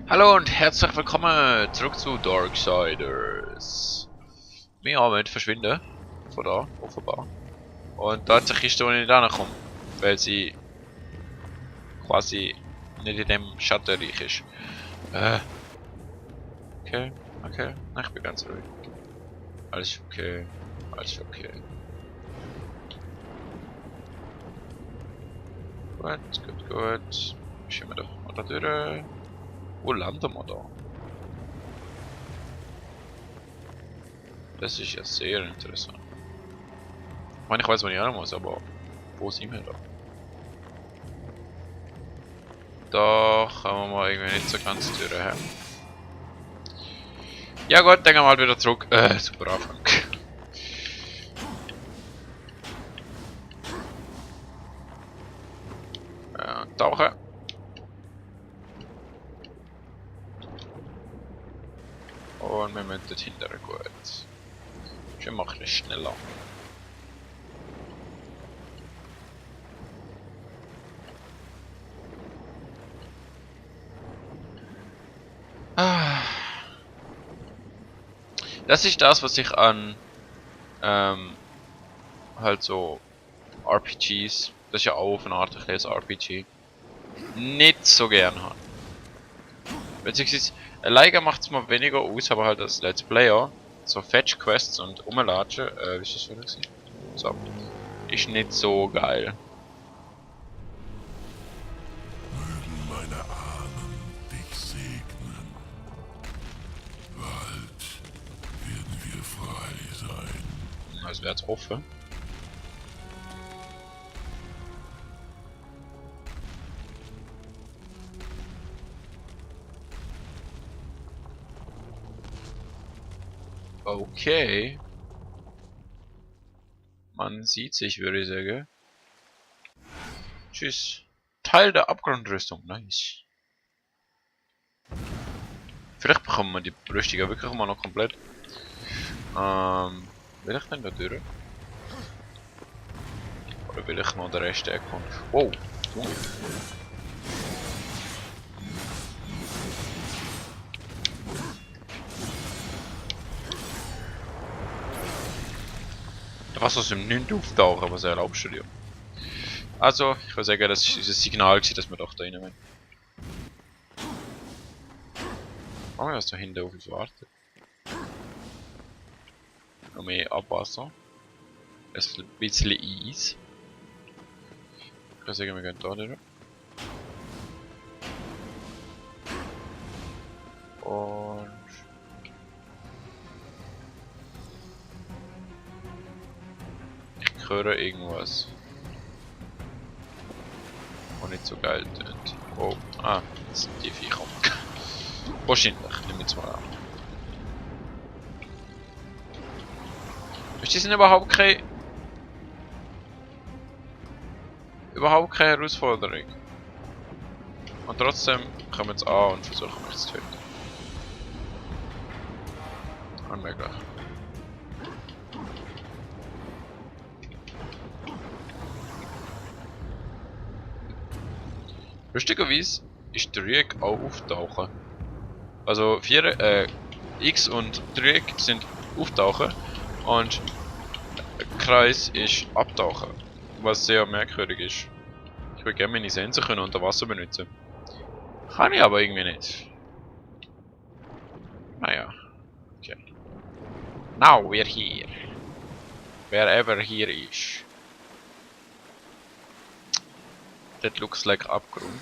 Hallo und herzlich willkommen zurück zu Darksiders. Wir haben verschwinden von da, offenbar. Und da hat sich Kiste, wo ich nicht rankomme, weil sie quasi nicht in dem Schattenreich ist. Okay, okay, na, ich bin ganz ruhig. Alles okay, alles okay. Gut. Schauen wir doch mal da durch. Wo landen wir da? Das ist ja sehr interessant. Ich meine, ich weiß, wo ich hin muss, aber wo sind wir da? Da kommen wir mal irgendwie nicht so ganz durch. Ja gut, dann gehen wir mal wieder zurück. Super Anfang. Tauchen. Und wir müssen dort hinterher gut. Wir machen es schneller. Das ist das, was ich an halt so RPGs, das ist ja auch auf eine Art ein kleines RPG, nicht so gern habe. Beziehungsweise alleine macht es mir weniger aus, aber halt als Let's Player, so Fetch Quests und Umlatschen, wie ist das wieder gewesen? So, ist nicht so geil. Mögen meine Ahnen dich segnen. Bald werden wir frei sein. Also wäre es hoffen. Okay. Man sieht sich, würde ich sagen. Tschüss. Teil der Abgrundrüstung, nice. Vielleicht bekommen wir die Rüstung ja wirklich mal noch komplett. Will ich denn da durch? Oder will ich noch den Rest erkunden? Wow! Da kannst du aus dem Nichts auftauchen, was erlaubst du dir? Also, ich würde sagen, das ist unser Signal, dass wir doch da rein wollen. Oh, was da hinten auf uns wartet. Noch mehr Abwasser. Ein bisschen Eis. Ich würde sagen, wir gehen da durch. Und... ich höre irgendwas. Was nicht so geil tönt. Oh, das sind die Viecher. Wahrscheinlich, nehmen wir jetzt mal an. Die sind überhaupt keine Herausforderung. Und trotzdem kommen wir jetzt an und versuchen mich zu töten. Unmöglich. Lustigerweise ist Dreieck auch auftauchen. Also X und Dreieck sind auftauchen und Kreis ist abtauchen. Was sehr merkwürdig ist. Ich würde gerne meine Sensen können unter Wasser benutzen. Kann ich aber irgendwie nicht. Naja. Okay. Now we're here. Wherever here is. That looks like Abgrund.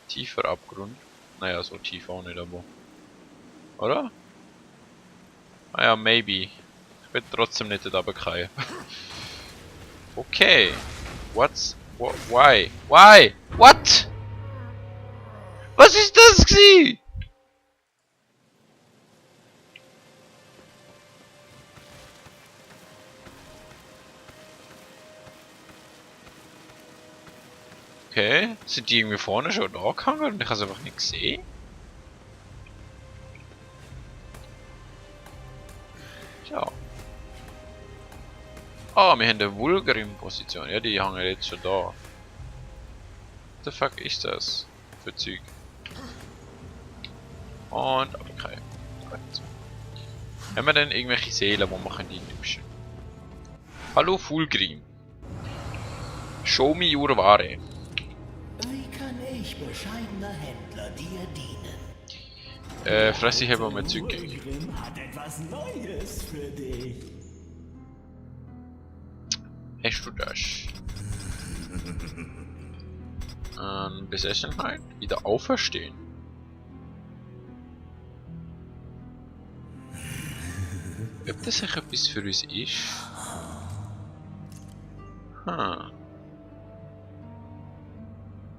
Tiefer Abgrund. Naja, so tief auch nicht, aber. Oder? Naja, maybe. Ich will trotzdem nicht da runterfallen. Okay. Why? Why? What? Was ist das gewesen? Okay, sind die irgendwie vorne schon da gehangen und ich habe es einfach nicht gesehen? Tja. Ah, wir haben eine Vulgrim-Position. Ja, die hängen jetzt schon da. What the fuck ist das? für Zeug? Und, aber okay. Haben wir denn irgendwelche Seelen, die wir eintauschen können? Hallo Fulgrim. Show me your Ware. Wie kann ich, bescheidener Händler, dir dienen? Fresse ich habe mir Zeug gegeben. Fulgrim hat etwas Neues für dich. Hast du das? Besessenheit? Wieder auferstehen? Ob das echt etwas für uns ist? Hm.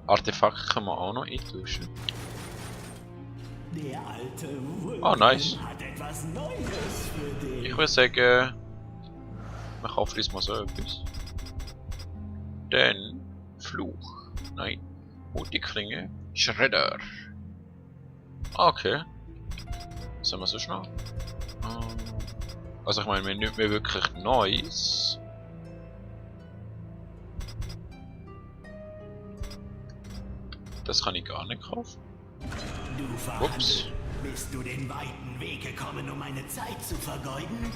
Artefakte können wir auch noch eintauschen. Der alte Fulgrim Oh, nice. hat etwas Neues für dich. Ich würde sagen, wir kaufen uns mal so etwas. Dann Fluch. Nein. Mutigklinge. Schredder. Okay. Was haben wir so schnell? Also ich meine, wir haben nicht mehr wirklich Neues. Das kann ich gar nicht kaufen. Du Ups. Verhandel, bist du den weiten Weg gekommen, um meine Zeit zu vergeuden?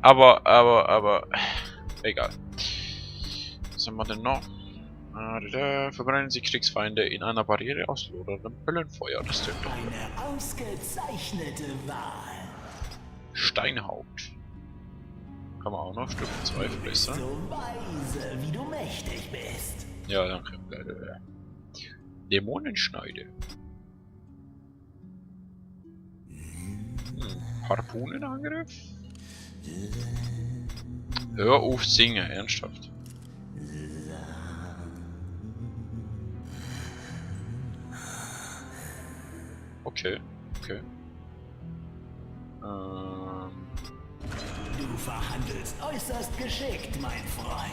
Aber, egal. Was haben wir denn noch? Verbrennen Sie Kriegsfeinde in einer Barriere aus loderndem Höllenfeuer. Das tönt doch. Eine ausgezeichnete Wahl. Steinhaupt. Kann man auch noch Stufe 2 verbessern. So weise, wie du mächtig bist. Ja, danke. Dämonenschneide. Harpunenangriff? Hör auf singen, ernsthaft. Okay, okay. Du verhandelst äußerst geschickt, mein Freund.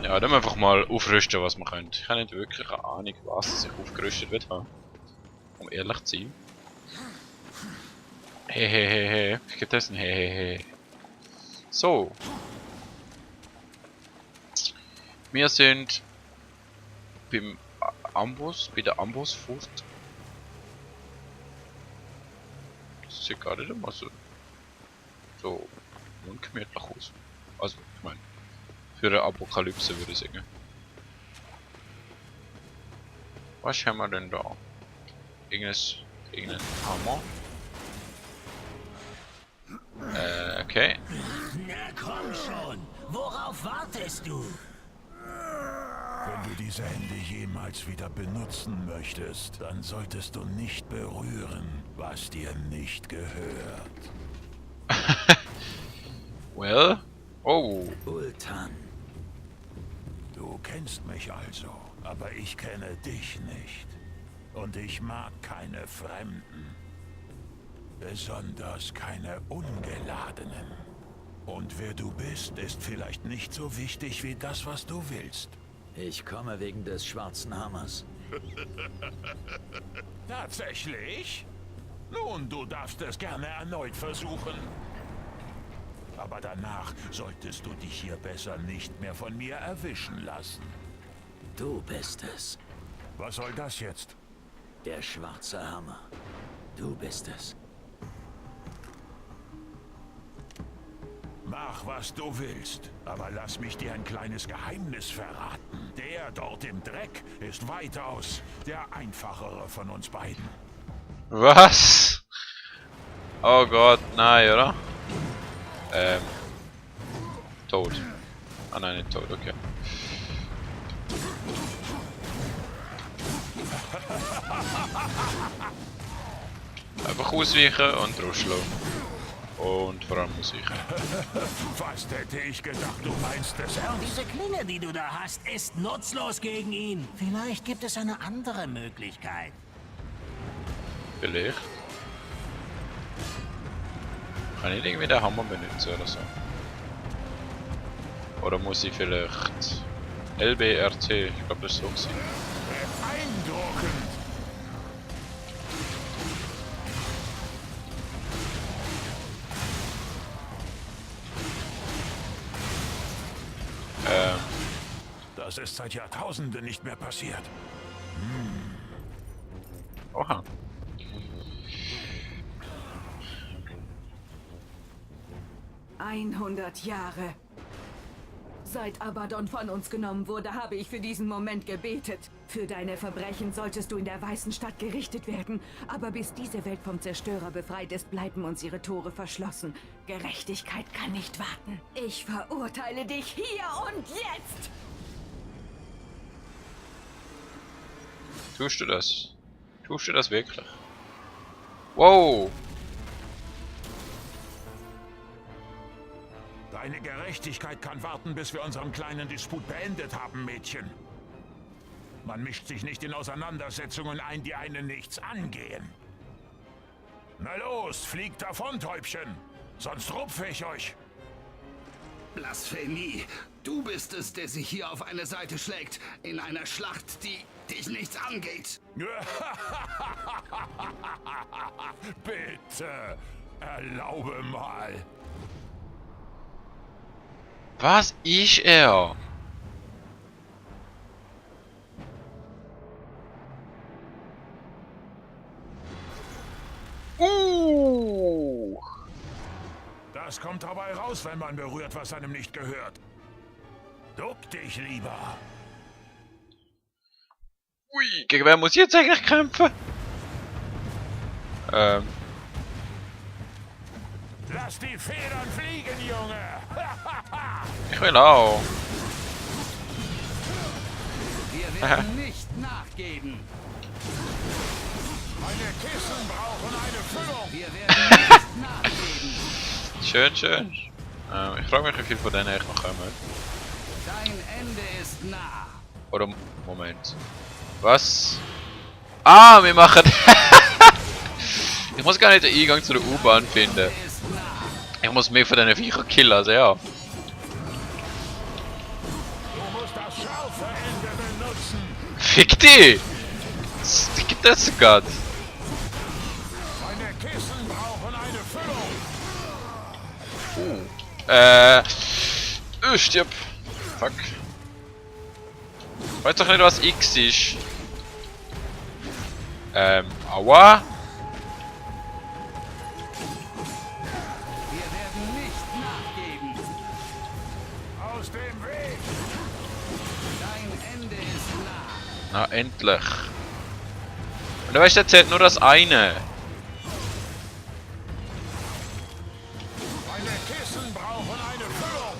Ja, dann einfach mal aufrüsten, was man könnte. Ich habe nicht wirklich eine Ahnung, was ich aufgerüstet wird haben. Um ehrlich zu sein. Hehehehe. Ich gebe das ein Hehehe. So. Wir sind beim Amboss, bei der Ambossfurt. Das sieht gar nicht immer so ungemütlich aus. Also, ich meine, für eine Apokalypse würde ich sagen. Was haben wir denn da? Irgendein Hammer. Okay. Na komm schon, worauf wartest du? Wenn du diese Hände jemals wieder benutzen möchtest, dann solltest du nicht berühren, was dir nicht gehört. Well. Oh. Ultan. Du kennst mich also, aber ich kenne dich nicht. Und ich mag keine Fremden. Besonders keine Ungeladenen. Und wer du bist, ist vielleicht nicht so wichtig wie das, was du willst. Ich komme wegen des schwarzen Hammers. Tatsächlich? Nun, du darfst es gerne erneut versuchen. Aber danach solltest du dich hier besser nicht mehr von mir erwischen lassen. Du bist es. Was soll das jetzt? Der schwarze Hammer. Du bist es. Mach, was du willst, aber lass mich dir ein kleines Geheimnis verraten. Der dort im Dreck ist weitaus der einfachere von uns beiden. Was? Oh Gott, nein, oder? Tot. Ah nein, nicht tot, okay. Einfach ausweichen und draufschlagen. Und vor allem ausweichen. Fast hätte ich gedacht, du meinst es ernst. Diese Klinge, die du da hast, ist nutzlos gegen ihn. Vielleicht gibt es eine andere Möglichkeit. Vielleicht. Kann ich irgendwie den Hammer benutzen oder so? Oder muss ich vielleicht LBRT? Ich glaube, das ist so gewesen. Beeindruckend. Das ist seit Jahrtausenden nicht mehr passiert. Oha. ...100 Jahre. Seit Abaddon von uns genommen wurde, habe ich für diesen Moment gebetet. Für deine Verbrechen solltest du in der Weißen Stadt gerichtet werden. Aber bis diese Welt vom Zerstörer befreit ist, bleiben uns ihre Tore verschlossen. Gerechtigkeit kann nicht warten. Ich verurteile dich hier und jetzt! Tust du das? Tust du das wirklich? Wow! Deine Gerechtigkeit kann warten, bis wir unseren kleinen Disput beendet haben, Mädchen. Man mischt sich nicht in Auseinandersetzungen ein, die einen nichts angehen. Na los, fliegt davon, Täubchen. Sonst rupfe ich euch. Blasphemie. Du bist es, der sich hier auf eine Seite schlägt. In einer Schlacht, die dich nichts angeht. Bitte, erlaube mal. Was ist er? Das kommt dabei raus, wenn man berührt, was einem nicht gehört. Duck dich lieber. Ui, gegen wer muss ich jetzt eigentlich kämpfen? Lass die Federn fliegen, Junge. Ich will auch. Wir werden nicht nachgeben. Meine Kissen brauchen eine Füllung. Wir werden nicht nachgeben. Schön, schön. Ich frage mich, wie viel von denen ich noch kommen. Dein Ende ist nah. Oder Moment. Was? Ah, wir machen. Ich muss gar nicht den Eingang zu der U-Bahn finden. Ende ist nah. Ich muss mehr von diesen Viechern killen, also ja. Du musst das scharfe Ende benutzen. Fick die! Was gibt das Gott? Meine Kissen brauchen eine Füllung. Stirb. Fuck. Weiß doch nicht, was X ist. Aua. Wir werden nicht nachgeben. Aus dem Weg. Dein Ende ist nah. Na, endlich. Und du weißt, er zählt nur das eine. Meine Kissen brauchen eine Füllung.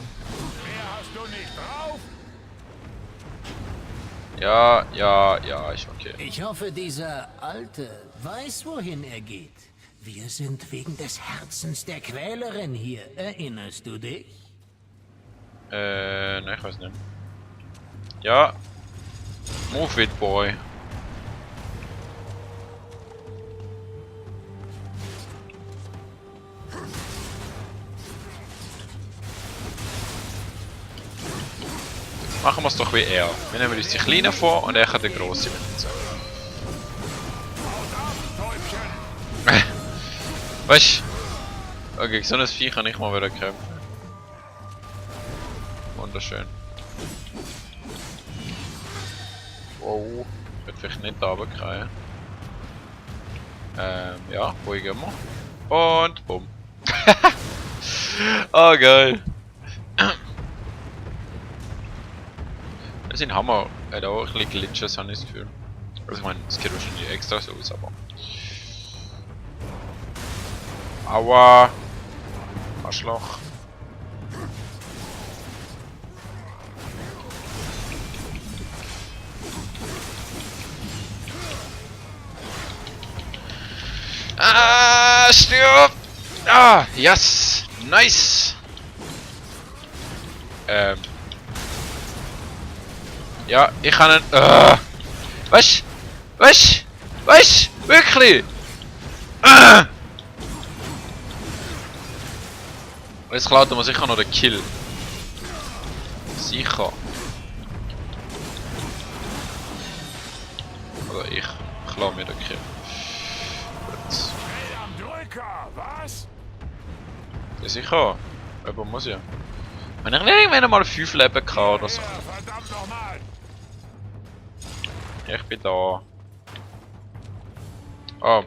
Mehr hast du nicht drauf? Ja, ja, ja, ist okay. Ich hoffe, dieser Alte weiß, wohin er geht. Wir sind wegen des Herzens der Quälerin hier. Erinnerst du dich? Ne, ich weiß nicht. Ja. Move it, boy. Machen wir es doch wie er. Wir nehmen uns die Kleinen vor und er kann den Grossen benutzen. Täubchen. Weißt du? Gegen so ein Vieh kann ich mal wieder kämpfen. Wunderschön. Wow. Ich würde vielleicht nicht da runterkriegen. Ja, wo gehen wir? Und bumm. Oh geil. Das sind Hammer. Hat auch ein bisschen Glitches, habe ich das Gefühl. Also ich meine, es geht wahrscheinlich extra so aus, aber. Aua! Arschloch. Ah, stirb! Ah, yes! Nice! Ja, ich kann einen. Was? Was? Was? Wirklich? Jetzt klaut er mir sicher noch den Kill. Sicher. Oder ich klau mir den Kill. Gut. Schnell am Drücker, was? Ja, sicher. Aber muss ja. Wenn ich nicht irgendwann mal 5 Leben kann oder so. Ja, verdammt nochmal! Ich bin da. Oh.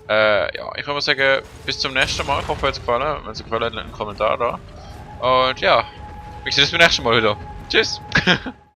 Ja, ich würde mal sagen, bis zum nächsten Mal. Ich hoffe, es hat gefallen. Wenn es gefallen hat, lasst einen Kommentar da. Und ja, wir sehen uns beim nächsten Mal wieder. Tschüss!